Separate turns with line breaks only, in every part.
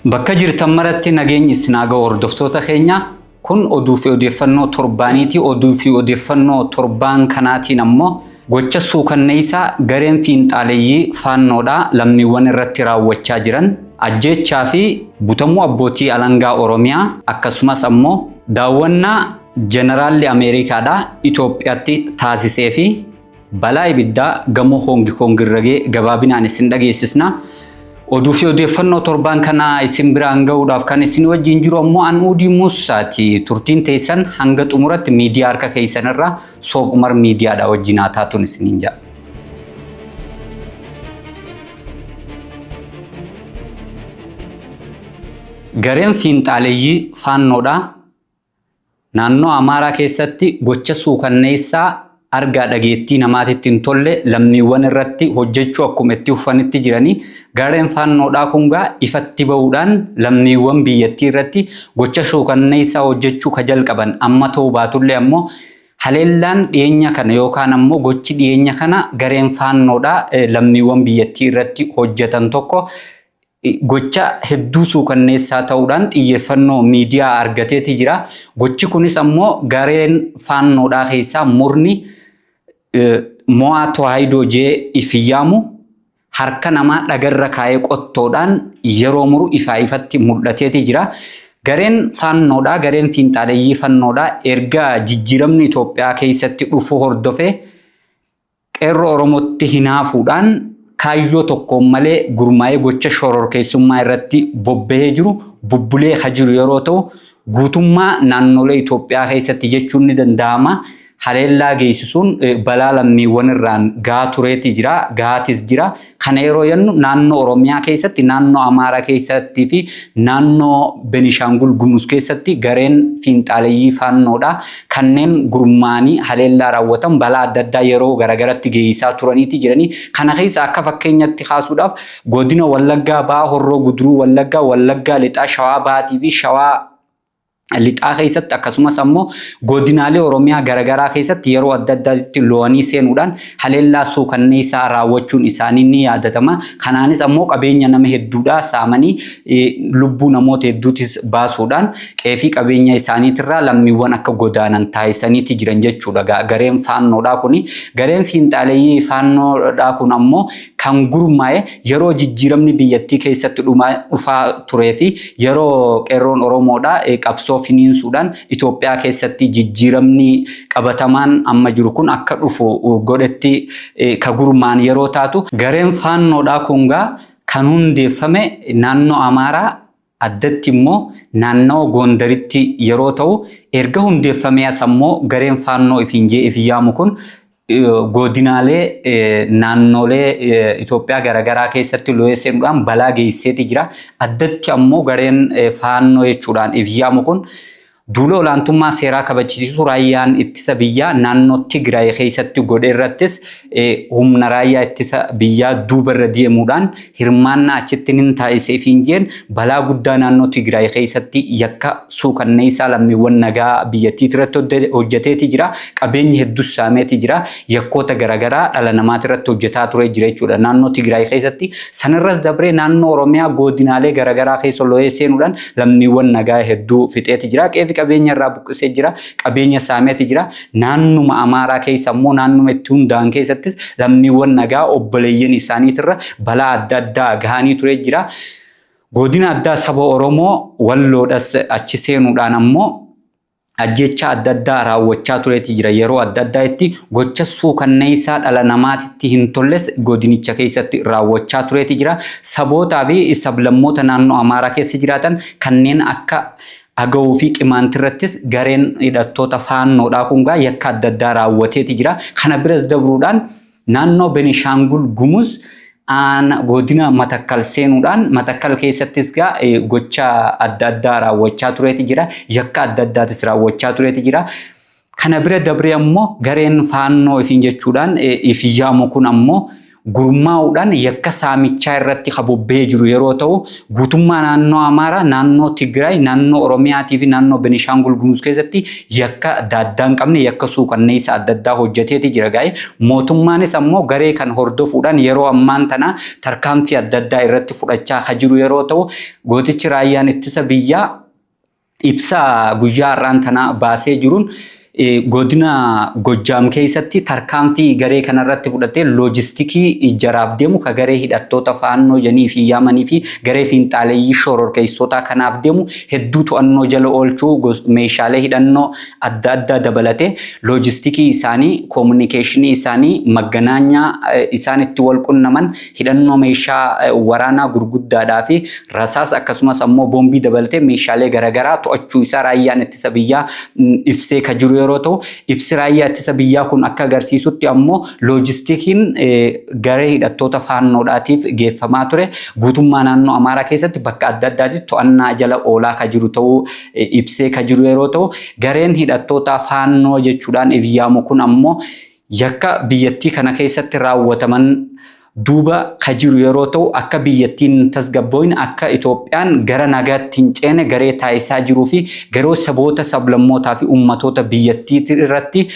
Bakka jirtan maratti nageenyi isin haa ga'u hordoftoota keenya. Kun oduu fi odeeffannoo torbaaniiti. Oduu fi odeeffannoo torbaan kanaatiin ammoo gocha suukanneessaa gareen fiinxaaleeyyii faannoodhaa lammiiwwan irratti raawwachaa jiran, ajjeechaa fi butamuu abbootii alangaa Oromiyaa, akkasumas ammoo daawwannaa Jeneraalli Ameerikaadhaa Itoophiyaatti taasisee fi balaa ibiddaa gamoo Hoongi Koong irra ga'e gabaabinaan isin dhageessisna. Oduu fi odeeffannoo torbaan kana isin biraan ga'uudhaaf kan isin wajjin jiru ammoo an Uudii Muussaati. Turtiin teessan hanga xumuratti miidiyaa harka keessan irraa Soof Umar miidiyaadha wajjin haa taatuun isiniin jedha. Gareen fiinxaaleeyyii faannoodhaa Naannoo Amaaraa keessatti gocha suukanneessaa argaa dhageettii namaatitti hin tolle lammiiwwan irratti hojjechuu akkuma itti fufanitti jiranii, gareen faannoodhaa kun gaa ifatti ba'uudhaan lammiiwwan biyyattii irratti gocha suukanneessaa hojjechuu ka jalqaban amma ta'uu baatullee, ammoo haleellaan dhiyeenya kana yookaan ammoo gochi dhiyeenya kana gareen faannoodhaa lammiiwwan biyyattii irratti hojjetan tokko gocha hedduu suukanneessaa ta'uudhaan xiyyeeffannoo miidiyaa argateeti jira. Gochi kunis ammoo gareen faannoodhaa keessaa murni mo'aa Tawaahidoo jee ifiyyaamu harka namaa dhagarra kaa'ee qottoodhaan yeroo muru ifaa ifatti mul'ateeti jira. Gareen faannoodhaa, gareen fiinxaaleeyyii fannoodhaa erga jijjiiramni Itoophiyaa keessatti dhufu hordofee qeerroo Oromootti hinaafuudhaan kaayyoo tokkoon malee gurmaa'ee gocha shororkeessummaa irratti bobba'ee jiru bubbulee ka jiru yeroo ta'u, guutummaa naannolee Itoophiyaa keessatti jechuun ni danda'ama haleellaa geessisuun balaa lammiiwwan irraan gahaa tureeti jira, gahaatis jira. Kana yeroo jennu naannoo Oromiyaa keessatti, naannoo Amaaraa keessatti fi naannoo Benishaangul Gumuz keessatti gareen fiinxaaleeyyii faannoodha. Kanneen gurmaa'anii haleellaa raawwatan balaa adda addaa yeroo garagaratti geessisaa turaniiti jiranii. Kana keessa akka fakkeenyatti kaasuudhaaf godina Wallaggaa Bahaa, Horroo Guduruu Wallaggaa, Wallaggaa Lixaa, Shawaa Bahaatii fi Shawaa Lixaa keessatti, akkasumas ammoo godinaalee Oromiyaa garaagaraa keessatti yeroo adda addaatti lo'anii seenuudhaan haleellaa suukanneessaa raawwachuun isaanii ni yaadatama. Kanaanis ammoo qabeenya nama hedduudhaa saamanii lubbuu namoota hedduutis baasuudhaan qe'ee qabeenya isaaniitirraa lammiiwwan akka godaanan taasisaniiti jiran jechuudha. Gareen faannoodhaa kuni, gareen fiinxaaleeyyii faannoodhaa kun ammoo kan gurmaa'e yeroo jijjiiramni biyyattii keessatti dhufaa turee fi yeroo qeerroon Oromoodhaa qabsoo finiinsuudhaan Itoophiyaa keessatti jijjiiramni qabatamaan amma jiru kun akka dhufu godhetti ka gurmaa'an yeroo taatu, gareen faannoodhaa kun gaa kan hundeeffame naannoo Amaaraa, addatti immoo naannawa Gondaritti yeroo ta'u, erga hundeeffamee as ammoo gareen faannoo ifiin jee if yaamu kun godinaalee naannolee Itoophiyaa garaagaraa keessatti lo'ee seenuudhaan balaa geessiseeti jira. Addatti ammoo gareen faannoo jechuudhaan if yaamu kun duula olaantummaa seeraa kabachiisu raayyaan ittisa biyyaa naannoo Tigraay keessatti godhe irrattis humna raayyaa ittisa biyyaa duubarra deemuudhaan hirmaannaa achitti nin taasise ifiin jeen balaa guddaa naannoo Tigraay keessatti yakka suukanneessaa lammiiwwan nagaa biyyattii irratti hojjeteeti jira. Qabeenyi hedduus saameeti jira. Yakkoota garaagaraa dhala namaati irratti hojjetaa ture jira jechuudha. Naannoo Tigraay keessatti sanarras dabree naannoo Oromiyaa godinaalee garaagaraa keessa lo'ee seenuudhaan lammiiwwan nagaa hedduu fixeeti jira. Qe'ee fi qabeenya irraa buqqisee jira. Qabeenya saameeti jira. Naannuma Amaaraa keessa ammoo naannuma itti hundaa'an keessattis lammiiwwan nagaa obboleeyyan isaaniitirra balaa adda addaa gahanii ture jira. Godina addaa saba Oromoo Walloodhas achi seenuudhaan ammoo ajjechaa adda addaa raawwachaa tureeti jira. Yeroo adda addaatti gocha suukanneessaa dhala namaatitti hin tolles godinicha keessatti raawwachaa tureeti jira. Sabootaa fi sablammoota naannoo Amaaraa keessa jiraatan kanneen akka Agawuu fi Qimaanti irrattis gareen hidhattoota faannoodhaa kun gaa yakka adda addaa raawwateeti jira. Kana biras dabruudhaan naannoo Benishaangul Gumuz aana godina Matakkal seenuudhaan Matakkal keessattis gaa gocha adda addaa raawwachaa tureeti jira. Yakka adda addaatis raawwachaa tureeti jira. Kana bira dabree ammoo gareen faannoo ifiin jechuudhaan if yaamu kun ammoo gurmaa'uudhaan yakka saamichaa irratti ka bobba'ee jiru yeroo ta'u, guutummaa naannoo Amaaraa, naannoo Tigraay, naannoo Oromiyaatii fi naannoo Benishaangul Gumuz keessatti yakka daaddaa hin qabne, yakka suukanneessa adda addaa hojjeteeti jira gaa'e. Mootummaanis ammoo garee kan hordofuudhaan yeroo ammaan tana tarkaanfii adda addaa irratti fudhachaa ka jiru yeroo ta'u, gootichi raayyaan ittisa biyyaa ibsa guyyaa har'aan tana baasee jiruun godina Gojjaam keessatti tarkaanfii garee kanarratti fudhatee loojistikii jaraaf deemu ka garee hidhattoota faannoo janii fi yaamanii fi garee fiinxaaleeyyii shororkeessitotaa kanaaf deemu hedduu to'annoo jala oolchuu, meeshaalee hidhannoo adda addaa dabalatee loojistikii isaanii, koominikeeshinii isaanii, magganaanyaa isaan itti wal qunnaman, hidhannoo meeshaa waraanaa gurguddaadhaa fi rasaas akkasumas ammoo boombii dabalatee meeshaalee garaagaraa to'achuu isaa raayyaan ittisa biyyaa ibsee ka jiru yeroo ta'u, ibsi raayyaa ittisa biyyaa kun akka agarsiisutti ammoo loojistikiin garee hidhattoota faannoodhaatiif geeffamaa ture guutummaa naannoo Amaaraa keessatti bakka adda addaatti to'annaa jala oolaa ka jiru ta'uu ibsee ka jiru yeroo ta'u, gareen hidhattoota faannoo jechuudhaan ivyaamu kun ammoo yakka biyyattii kana keessatti raawwataman duuba ka jiru yeroo ta'u, akka biyyattiin hin tasgabbooyne, akka Itoophiyaan gara nagaatti hin ceene garee taasisaa jiruu fi garee saboota, sablammootaa fi uummatoota biyyattii irratti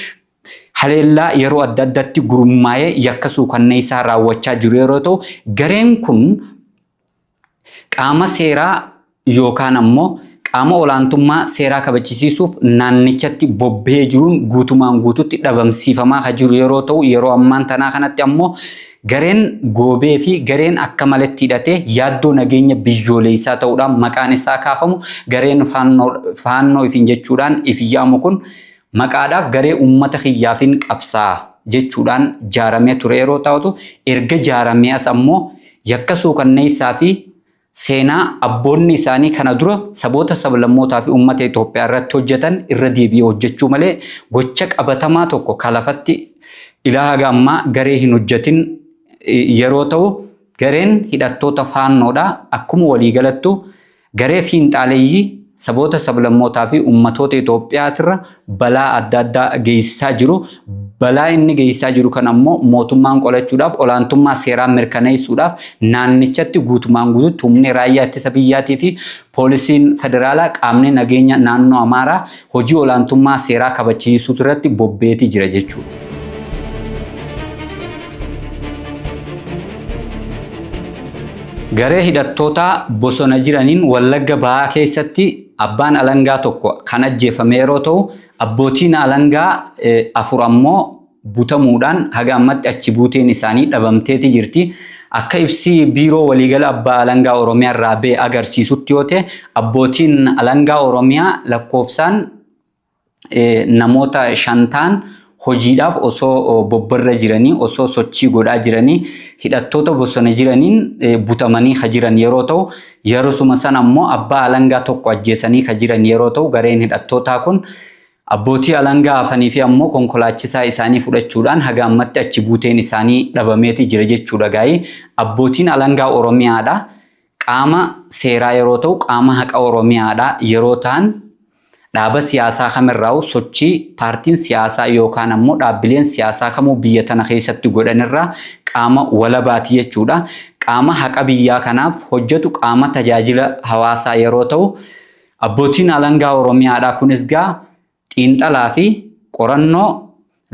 haleellaa yeroo adda addaatti gurmaa'ee yakka suukanneessaa raawwachaa jiru yeroo ta'u, gareen kun qaama seeraa yookaan ammoo qaama olaantummaa seeraa kabachisiisuuf naannichatti bobba'ee jiruun guutumaan guututti dhabamsiifamaa kan jiru yeroo ta'u, yeroo ammaan tanaa kanatti ammoo gareen goobee fi gareen akka malatti hidhatee yaaddoo nageenya biyyoolessaa ta'uudhaan maqaan isaa kaafamu gareen faannoo ifin jechuudhaan if yaamu kun maqaadhaaf garee uummata kiyyaafin qabsaa jechuudhaan jaaramee ture yeroo ta'u, erga jaaramee as ammoo yakka suukanneessaa fi seenaa abboonni isaanii kana dura saboota, sablammootaa fi uummata Itoophiyaa irratti hojjetan irra deebi'ee hojjechuu malee gocha qabatamaa tokko kalafatti ilaa haga ammaa garee hin hojjetin yeroo ta'u, gareen hidhattoota faannoodha akkuma waliigalattu garee fiinxaaleeyyii saboota, sablammootaa fi uummatoota Itoophiyaatirra balaa adda addaa geessisaa jiru. Balaa inni geessisaa jiru kan ammoo mootummaan qolachuudhaaf, olaantummaa seeraa mirkaneessuudhaaf naannichatti guutumaan guututti humni raayyaa ittisa biyyaatii fi poolisiin federaalaa, qaamni nageenya naannoo Amaaraa hojii olaantummaa seeraa kabachiisuu irratti bobbeetii jira jechuudha. Garee hidhattoota bosona jiraniin Wallagga Bahaa keessatti abbaan alangaa tokko kan ajjeefame yeroo ta'u, abbootiin alangaa 4 ammoo butamuudhaan haga ammatti achi buuteen isaanii dhabamteeti jirti. Akka ibsi biiroo waliigala abbaa alangaa Oromiyaa irraa ba'e agarsiisutti yoo ta'e, abbootiin alangaa Oromiyaa lakkoofsaan namoota 5 ta'an hojiidhaaf osoo bobbarra jiranii, osoo sochii godhaa jiranii hidhattoota bosona jiraniin butamanii ka jiran yeroo ta'u, yerosuma sana ammoo abbaa alangaa tokko ajjeesanii ka jiran yeroo ta'u, gareen hidhattootaa kun abbootii alangaa hafanii fi ammoo konkolaachisaa isaanii fudhachuudhaan haga ammatti achi buuteen isaanii dhabameeti jira jechuudha. Gaa'ii abbootiin alangaa Oromiyaadha. Qaama seeraa yeroo ta'u, qaama haqa Oromiyaadha yeroo ta'an, dhaaba siyaasaa kamirraa'u sochii paartiin siyaasaa yookaan ammoo dhaabbileen siyaasaa kamuu biyya tana keessatti godhanirraa qaama walabaati jechuudha. Qaama haqa biyyaa kanaaf hojjetu, qaama tajaajila hawaasaa yeroo ta'u, abbootiin alangaa Oromiyaadhaa kunis gaa xiinxalaa fi qorannoo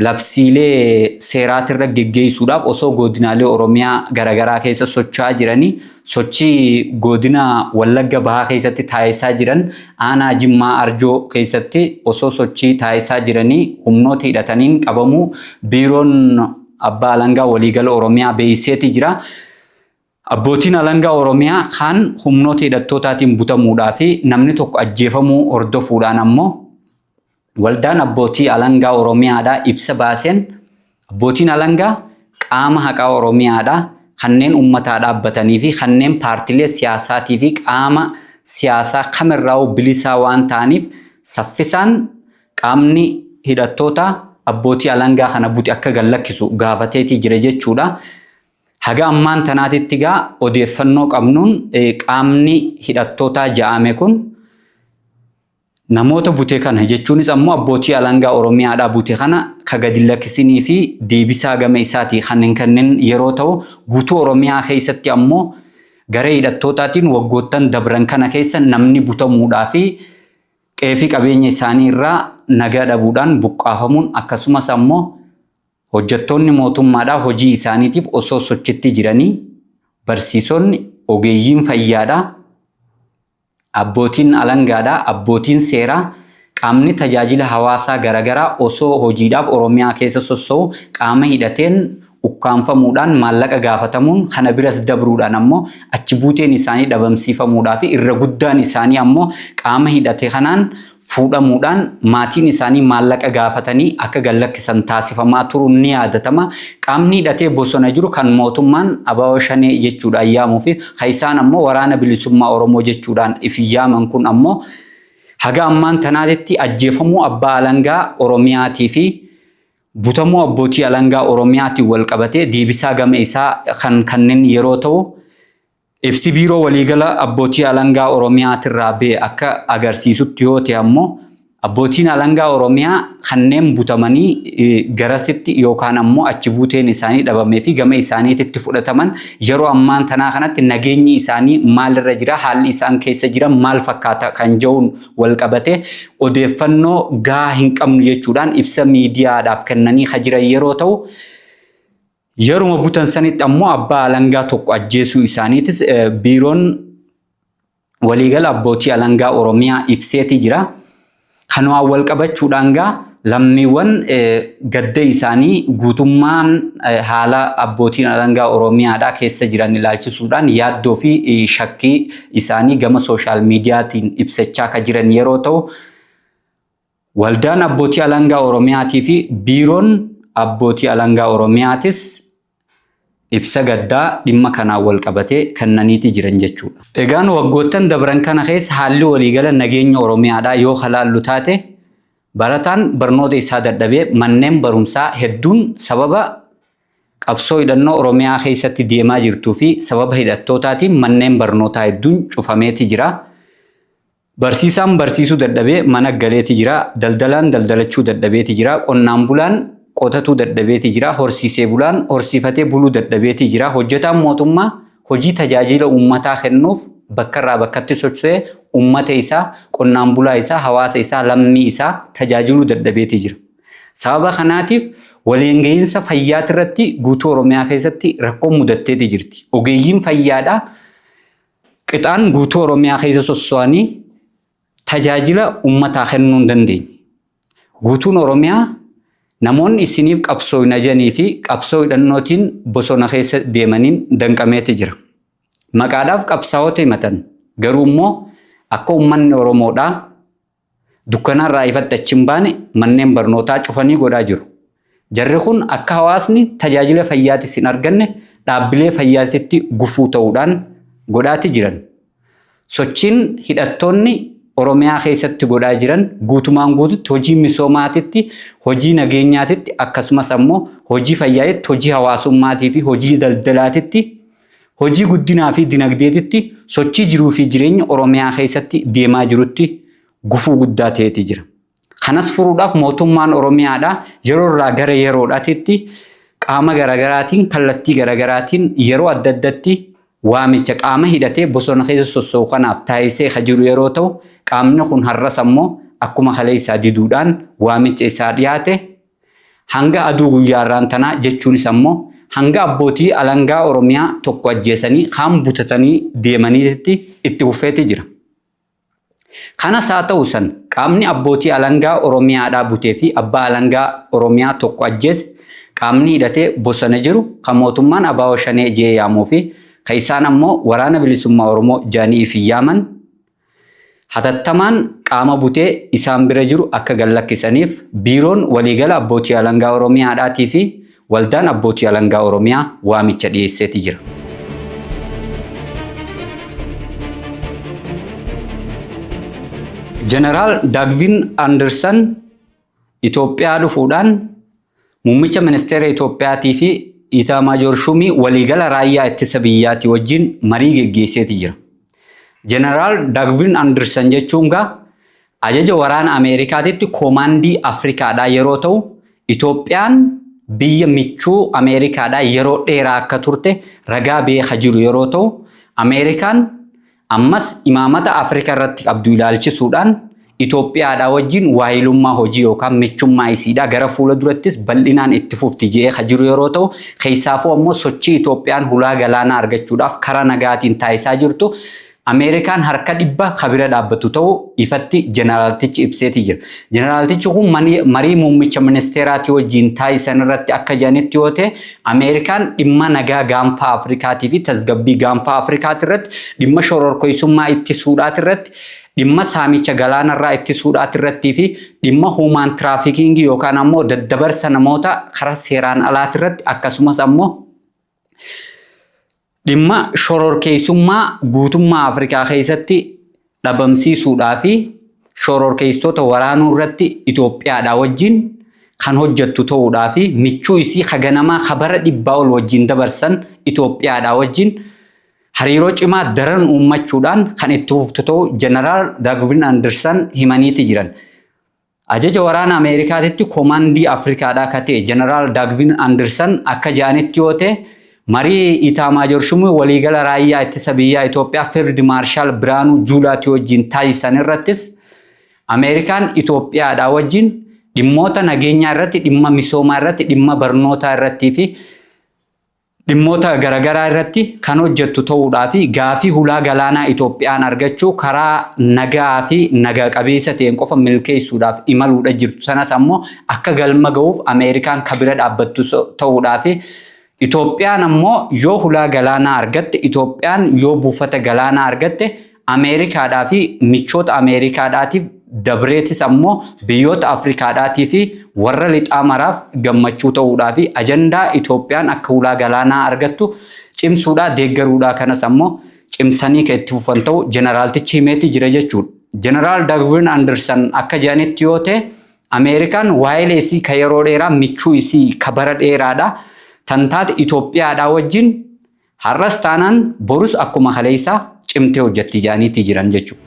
labsiilee seeraatirra geggeessuudhaaf osoo godinaalee Oromiyaa garaagaraa keessa socho'aa jiranii sochii godina Wallagga Bahaa keessatti taasisaa jiran, aanaa Jimmaa Arjoo keessatti osoo sochii taasisaa jiranii humnoota hidhataniin qabamuu biiroon abbaa alangaa waliigala Oromiyaa beeksiseeti jira. Abbootiin alangaa Oromiyaa kaan humnoota hidhattootaatiin butamuudhaa fi namni tokko ajjeefamuu hordofuudhaan ammoo waldaan abbootii alangaa Oromiyaadhaa ibsa baaseen, abbootiin alangaa qaama haqaa Oromiyaadhaa kanneen uummataa dhaabbatanii fi kanneen paartilee siyaasaatii fi qaama siyaasaa kamirraa bilisaa waan ta'aniif saffisaan qaamni hidhattoota abbootii alangaa kana bute akka gallakkisu gaafateetii jira jechuudha. Haga ammaan tanaatitti gaa odeeffannoo qabnuun qaamni hidhattootaa ja'ame kun Namoota bute kana jechuunis ammoo abbootii alangaa Oromiyaadhaa bute kana ka gadi lakkisinii fi deebisaa gama isaatii kan hin kennin yeroo ta'u, guutuu Oromiyaa keessatti ammoo garee hidhattootaatiin waggoottan dabran kana keessa namni butamuudhaa fi qe'ee fi qabeenya isaanii irraa nagaa dhabuudhaan buqqaafamuun, akkasumas ammoo hojjettoonni mootummaadhaa hojii isaaniitiif osoo sochitti jiranii, barsiisonni, ogeeyyiin fayyaadhaa, abbootiin alangaadhaa, abbootiin seeraa, qaamni tajaajila hawaasaa garaagaraa osoo hojiidhaaf Oromiyaa keessa sosso'u qaama hidhateen ukkaanfamuudhaan maallaqa gaafatamuun, kana biras dabruudhaan ammoo achi buuteen isaanii dhabamsiifamuudhaa fi irra guddaan isaanii ammoo qaama hidhate kanaan fuudhamuudhaan maatiin isaanii maallaqa gaafatanii akka gallakkisan taasifamaa turuun ni yaadatama. Qaamni hidhatee bosona jiru kan mootummaan ABO Shanee jechuudhaan yaamuu fi kan isaan ammoo Waraana Bilisummaa Oromoo jechuudhaan if yaaman kun ammoo haga ammaan tanaatitti ajjeefamuu abbaa alangaa Oromiyaatii fi butamuu abbootii alangaa Oromiyaatiin wal qabatee deebisaa gama isaa kan kanneen yeroo ta'u, ibsi biiroo waliigala abbootii alangaa Oromiyaatirraa ba'e akka agarsiisutti yoo ta'e ammoo, abbootiin alangaa Oromiyaa kanneen butamanii garasitti yookaan ammoo achi buuteen isaanii dhabamee fi gama isaaniititti fudhataman yeroo ammaan tanaa kanatti nageenyi isaanii maalirra jira, haalli isaan keessa jiran maal fakkaata kan jedhuun wal qabate odeeffannoo gahaa hin qabnu jechuudhaan ibsa miidiyaadhaaf kennanii ka jiran yeroo ta'u, yeruma butan sanitti ammoo abbaa alangaa tokko ajjeesuu isaaniitis biiroon waliigala abbootii alangaa Oromiyaa ibseeti jira. Kanumaan wal qabachuudhaan gaa lammiiwwan gadda isaanii guutummaan haala abbootiin alangaa Oromiyaadhaa keessa jiran ilaalchisuudhaan yaaddoo fi shakkii isaanii gama social miidiyaatiin ibsachaa ka jiran yeroo ta'u, waldaan abbootii alangaa Oromiyaatii fi biiroon abbootii alangaa Oromiyaatis ibsa gaddaa dhimma kanaan wal qabatee kennaniiti jiran jechuudha. Egaan waggoottan dabran kana keessa haalli waliigala nageenya Oromiyaadhaa yoo halaallu taate, barataan barnoota isaa dadhabee manneen barumsaa hedduun sababa qabsoo hidhannoo Oromiyaa keessatti deemaa jirtuu fi sababa hidhattootaatiin manneen barnootaa hedduun cufameeti jira. Barsiisaan barsiisuu dadhabee mana galeeti jira. Daldalaan daldalachuu dadhabeeti jira. Qonnaan bulaan qotatuu dadhabeeti jira. Horsiisee bulaan horsiifatee buluu dadhabeeti jira. Hojjetaan mootummaa hojii tajaajila uummataa kennuuf bakka irraa bakkatti socho'ee uummata isaa, qonnaan bulaa isaa, hawaasa isaa, lammii isaa tajaajiluu dadhabeeti jira. Sababa kanaatiif waliin gahiinsa fayyaati irratti guutuu Oromiyaa keessatti rakkoon mudatteeti jirti. Ogeeyyiin fayyaadhaa qixaan guutuu Oromiyaa keessa sosso'anii tajaajila uummataa kennuu hin dandeenye. Guutuun Oromiyaa namoonni isiniif qabsoo hin ajanii fi qabsoo hidhannootiin bosona keessa deemaniin danqameeti jira. Maqaadhaaf qabsaa'ota himatan, garuu immoo akka uummanni Oromoodhaa dukkanarraa ifatti achi hin baane manneen barnootaa cufanii godhaa jiru. Jarri kun akka hawaasni tajaajila fayyaatis hin arganne dhaabbilee fayyaatitti gufuu ta'uudhaan godhaati jiran. Sochiin hidhattoonni Oromiyaa keessatti godhaa jiran guutumaan guututti hojii misoomaatitti, hojii nageenyaatitti, akkasumas ammoo hojii fayyaatitti, hojii hawaasummaatii fi hojii daldalaatitti, hojii guddinaa fi dinagdeetitti, sochii jiruu fi jireenya Oromiyaa keessatti deemaa jirutti gufuu guddaa ta'eeti jira. Kanas furuudhaaf mootummaan Oromiyaadhaa yeroo irraa gara yeroodhaatitti qaama garaagaraatiin, kallattii garaagaraatiin, yeroo adda addatti waamicha qaama hidhatee bosona keessa sosso'u kanaaf taasisee ka jiru yeroo ta'u, qaamni kun har'as ammoo akkuma kaleessaa diduudhaan waamicha isaa dhiyaate hanga aduu guyyaa irraan tanaa, jechuunis ammoo hanga abbootii alangaa Oromiyaa tokko ajjeesanii kaan butatanii deemaniitti itti fufeeti jira. Kanas haa ta'u san, qaamni abbootii alangaa Oromiyaadhaa butee fi abbaa alangaa Oromiyaa tokko ajjeese, qaamni hidhatee bosona jiru kan mootummaan ABO Shanee jee yaamuu fi kan isaan ammoo Waraana Bilisummaa Oromoo jaanii fi yaaman, hatattamaan qaama butee isaan bira jiru akka gallakkisaniif biiroon waliigala abbootii alangaa Oromiyaadhaatii fi waldaan abbootii alangaa Oromiyaa waamicha dhiyeesseeti jira. Jeneraal Dagvin Anderson Itoophiyaa dhufuudhaan muummicha ministeera Itoophiyaatii fi Itaamaajoor Shuumii waliigala raayyaa ittisa biyyaatii wajjin marii geggeesseeti jira. Jeneraal Dagvin Anderson jechuun gaa Ajaja waraana Ameerikaatitti koomaandii Afrikaadhaa yeroo ta'u, Itoophiyaan biyya michuu Ameerikaadhaa yeroo dheeraa akka turte ragaa beekaa jiru yeroo ta'u, Ameerikaan ammas imaamata Afrikaa irratti qabdu ilaalchisuudhaan Itoophiyaadhaa wajjin waayilummaa hojii yookaan michummaa isiidhaa gara fuula durattis bal'inaan itti fufti je'ee ka jiru yeroo ta'u, keessaafuu ammoo sochii Itoophiyaan hulaa galaanaa argachuudhaaf karaa nagaatiin taasisaa jirtu Ameerikaan harka dhibba ka bira dhaabbatu ta'uu ifatti jeneraaltichi ibseetii jira. Jeneraaltichi kun marii muummicha ministeeraatii wajjin taasisan irratti akka jedhanitti yoo ta'e, Ameerikaan dhimma nagaa gaanfa Afrikaatii fi tasgabbii gaanfa Afrikaati irratti, dhimma shororkeessummaa ittisuudhaati irratti, dhimma saamicha galaanarraa ittisuudhaati irrattii fi dhimma human trafficking yookaan ammoo daddabarsa namoota karaa seeraan alaati irratti, akkasumas ammoo dhimma shororkeessummaa guutummaa Afrikaa keessatti dhabamsiisuudhaa fi shororkeessitoota waraanuu irratti Itoophiyaadhaa wajjin kan hojjettu ta'uudhaa fi michuu isii haganamaa habara dhibbaa ol wajjin dabarsan Itoophiyaadhaa wajjin hariiroo cimaa daran uummachuudhaan kan itti fuftu ta'uu Jeneraal Dagvin Anderson himaniiti jiran. Ajaja waraana Ameerikaatitti koomaandii Afrikaadhaa ka ta'e Jeneraal Dagvin Anderson akka jedhanitti yoo ta'e, marii Itaamaajoor Shumii waliigala raayyaa ittisa biyyaa Itoophiyaa Fiild Maarshaal Biraanuu Juulaatii wajjin taasisan irrattis Ameerikaan Itoophiyaadhaa wajjin dhimmoota nageenyaa irratti, dhimma misoomaa irratti, dhimma barnootaa irrattii fi dhimmoota garaagaraa irratti kan hojjettu ta'uudhaa fi gaafii hulaa galaanaa Itoophiyaan argachuu karaa nagaa fi naga qabeessa ta'een qofa milkeessuudhaaf imaluudha jirtu. Sanas ammoo akka galma ga'uuf Ameerikaan ka bira dhaabbattu ta'uudhaa fi Itoophiyaan ammoo yoo hulaa galaanaa argatte, Itoophiyaan yoo buufata galaanaa argatte, Ameerikaadhaa fi michoota Ameerikaadhaatiif dabreetis ammoo biyyoota Afrikaadhaatii fi warra lixaa maraaf gammachuu ta'uudhaa fi ajandaa Itoophiyaan akka hulaa galaanaa argattu cimsuudhaa deeggaruudhaa kanas ammoo cimsanii kan itti fufan ta'u jeneraaltichi himeeti jira jechuudha. Jeneraal Dagvin Anderson akka jedhanitti yoo ta'e, Ameerikaan waa'ee isii ka yeroo dheeraa michuu isii ka bara dheeraadha. Tan taate Itoophiyaadhaa wajjin har'as taanaan borus akkuma kaleessaa cimtee hojjetti jedhaniitti jiran jechuudha.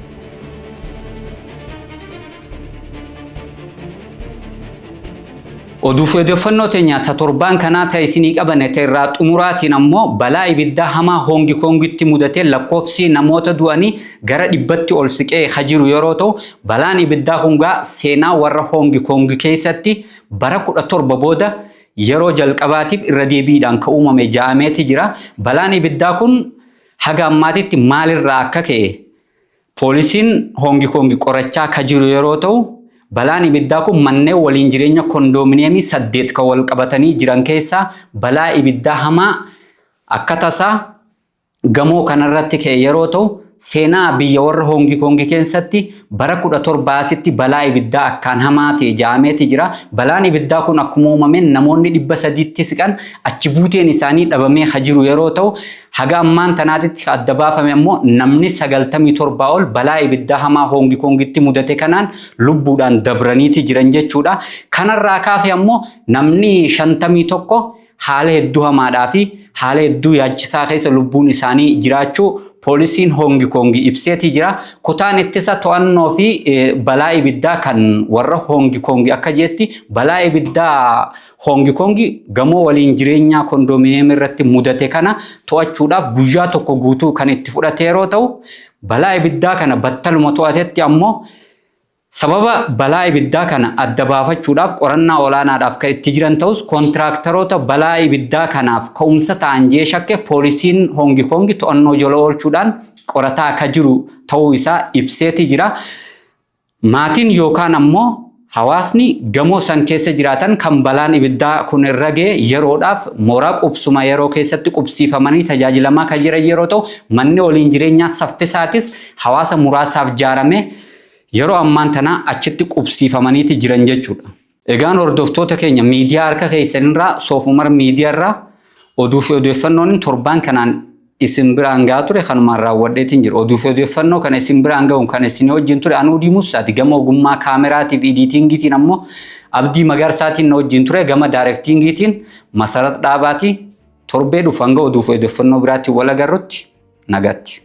Oduuf odeeffannoo teenya ta torbaan kanaa ta'e isinii qabanne ta'e irraa xumuraatiin ammoo balaa ibiddaa hamaa Hoongi Koongitti mudate lakkoofsi namoota du'anii gara 100tti ol siqee ka jiru yeroo ta'u, balaan ibiddaa kun gaa seenaa warra Hoongi Koongi keessatti bara 17 booda yeroo jalqabaatiif irra deebiidhaan ka uumame ja'ameeti jira. Balaan ibiddaa kun haga ammaatitti maalirraa akka ka'e poolisiin Hoongi Koongi qorachaa ka jiru yeroo ta'u, balaan ibiddaa kun manneen waliin jireenya kondoominiyeemii 8 kan wal qabatanii jiran keessaa balaa ibiddaa hamaa akka tasaa gamoo kanarratti ka'e yeroo ta'u, seenaa biyya warra Hoongi Koongi keessatti bara 17 asitti balaa ibiddaa akkaan hamaa ta'e ja'ameeti jira. Balaan ibiddaa kun akkuma uumameen namoonni 300tti siqan achi buuteen isaanii dhabamee ka jiru yeroo ta'u, haga ammaan tanaatitti adda baafame ammoo namni 97 ol balaa ibiddaa hamaa Hoongi Koongitti mudate kanaan lubbuudhaan dabraniiti jiran jechuudha. Kanarraa kaafe ammoo namni 51 haala hedduu hamaadhaa fi haala hedduu yaachisaa keessa lubbuun isaanii jiraachuu poolisiin Hoongi Koongi ibseetii jira. Kutaan ittisa to'annoo fi balaa ibiddaa kan warra Hoongi Koongi akka jeetti, balaa ibiddaa Hoongi Koongi gamoo waliin jireenyaa kondoominiyeemii irratti mudate kana to'achuudhaaf guyyaa tokko guutuu kan itti fudhate yeroo ta'u, balaa ibiddaa kana battaluma to'atetti ammoo sababa balaa ibiddaa kana adda baafachuudhaaf qorannaa olaanaadhaaf kan itti jiran ta'us, kontiraaktaroota balaa ibiddaa kanaaf ka'umsa ta'an jee shakke poolisiin Hoongi Koongi to'annoo jala oolchuudhaan qorataa akka jiru ta'uu isaa ibseeti jira. Maatiin yookaan ammoo hawaasni gamoo san keessa jiraatan kan balaan ibiddaa kun irra ga'e yeroodhaaf mooraa qubsuma yeroo keessatti qubsiifamanii tajaajilamaa kan jiran yeroo ta'u, manni waliin jireenyaa saffisaatis hawaasa muraasaaf ijaarame yeroo ammaan tana achitti qubsiifamaniiti jiran jechuudha. Egaan hordoftoota keenya miidiyaa harka keessanirraa Soofumar miidiyaarraa oduu fi odeeffannoon torbaan kanaan isin biraan gahaa ture kanumaan raawwadheetiin jira. Oduu fi odeeffannoo kana isin biraan gahuun kan isin wajjin ture Anuu Diimus, ati gama ogummaa kaameraatii fi editingiitiin ammoo Abdii Magarsaatiin na wajjin ture, gama directingiitiin Masarat Dhaabaatii. Torbee dhufu hanga oduu fi odeeffannoo biraatti wal agarrutti nagaatti.